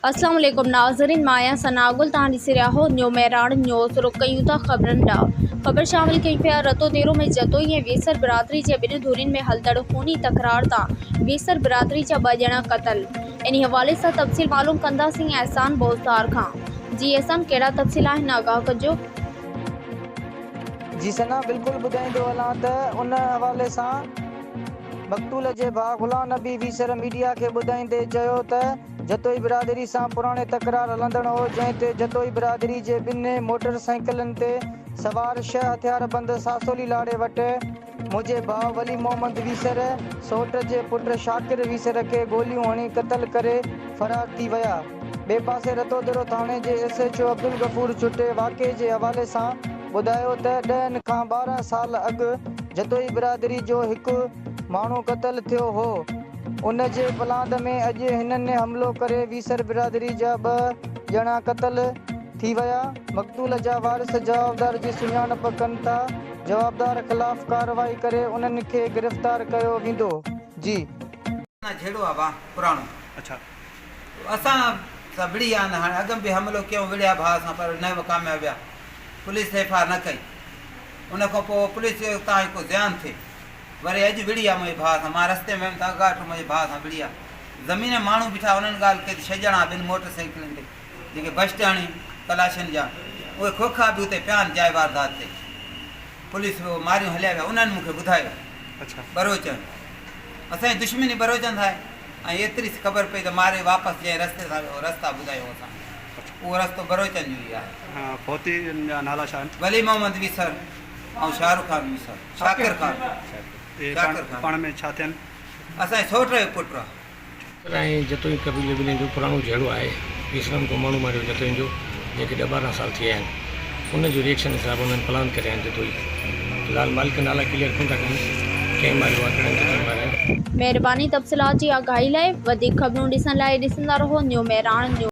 اسلام عليڪم ناظرين مان آهيان ثناء گل توهان ڏسي رهيا آهيو نيو مهراڻ نيوز رخ ڪيون ٿا خبرن ڏانهن خبر شامل ڪئي پيا رتو ديرو ۾ جتوئي ۽ ويسر برادري جي ٻن ڌرين ۾ هلندڙ خوني تڪرار تان ويسر برادري جا ٻه ڄڻا قتل انهي حوالي سان تفصيل معلوم ڪنداسين احسان بوزدار کان جي احسان ڪهڙا تفصيل آهن آگاهه ڪجو. جي ثنا بلڪل ٻڌائيندو هلان ته ان حوالي سان مقتول جي ڀاء غلام نبي ويسر ميڊيا کي ٻڌائيندي چيو ته جتوئي برادري سان پراڻي تڪرار هلندڙ هو جنهن تي جتوئي برادري جي ٻن موٽر سائيڪلن تي سوار ڇهه هٿياربند ساسولي لاڙي وٽ منهنجي ڀاء ولي محمد ويسر سئوٽ جي پٽ شاڪر ويسر کي گوليون هڻي قتل ڪري فرار ٿي ويا. ٻئي پاسي رتودڙو ٿاڻي جي ايس ايڇ او عبدالغفور ڇٽي واقعي جي حوالي سان ٻڌايو ته ڏهن کان 12 سال اڳ جتوئي برادري جو هڪ ماڻهو قتل ٿيو هو ان جي پلاند ۾ اڄ هنن حملو ڪري ويسر برادري جا ٻه ڄڻا قتل ٿي ويا مقتول جا وارث جوابدار جي سڃاڻپ ڪن ٿا جوابدار خلاف ڪارروائي ڪري انهن کي گرفتار ڪيو ويندو جي. جهيڙو آ ڀا پراڻو. اڇا. اسان سان وڙهي آن هاڻي اڳم به حملو ڪيون وڙهيا ڀاء سان پر نه ڪامياب ويا پوليس ايف آر نه ڪئي ان کان پوء پوليس چيو تان کي ڪو زيان ٿئي وري اڄ وڙهي آ منهنجي ڀاء سان مان رستي ۾ ويم ته اڳاٽو منهنجي ڀاء سان وڙهي آ زمين ۾ ماڻهو بيٺا انهن ڳالهه ڪئي ته ڇهه ڄڻا ٻن موٽر سائيڪلن تي جيڪي بشٽ هڻي ڪلاشن جا اهي کوکا به اتي پيا آهن جاء واردات تي پوليس ماريون هليا ويا انهن مون کي ٻڌايو ٻروچن اسان جي دشمني ٻروچن سان آهي ۽ ايتري خبر پئي ته ماري واپس جنهن رستي سان ويو رستا ٻڌايو اسان کي اهو رستو ٻروچن جو ئي آهي. فوتين جا نالا ڇا آهن؟ ولي محمد ويسر ۽ شاهه رخ خان ويسر، شاڪر خان، شاڪر خان. پاڻ ۾ ڇا ٿين؟ اسان جي سئوٽ جو پٽ آهي. ۽ جتوئي قبيلي ٻنهي جو پراڻو جهيڙو آهي. ويسرن ڪو ماڻهو ماريو جتوئين جو جنهن کي ڏھ 12 سال ٿي ويا آهن. ان جو ريئڪشن حساب انهن پلان ڪريا آهن جتوئي. في الحال مالڪ نالا ڪليئر ڪونه ٿا ڪن ڪنهن ماريو آهي ڪهڙن جتوئين ماريا آهن. مهرباني تفصيلات جي آگاهي لاء وڌيڪ خبرون ڏسڻ لاء ڏسندا رهو نيو مهراڻ نيوز.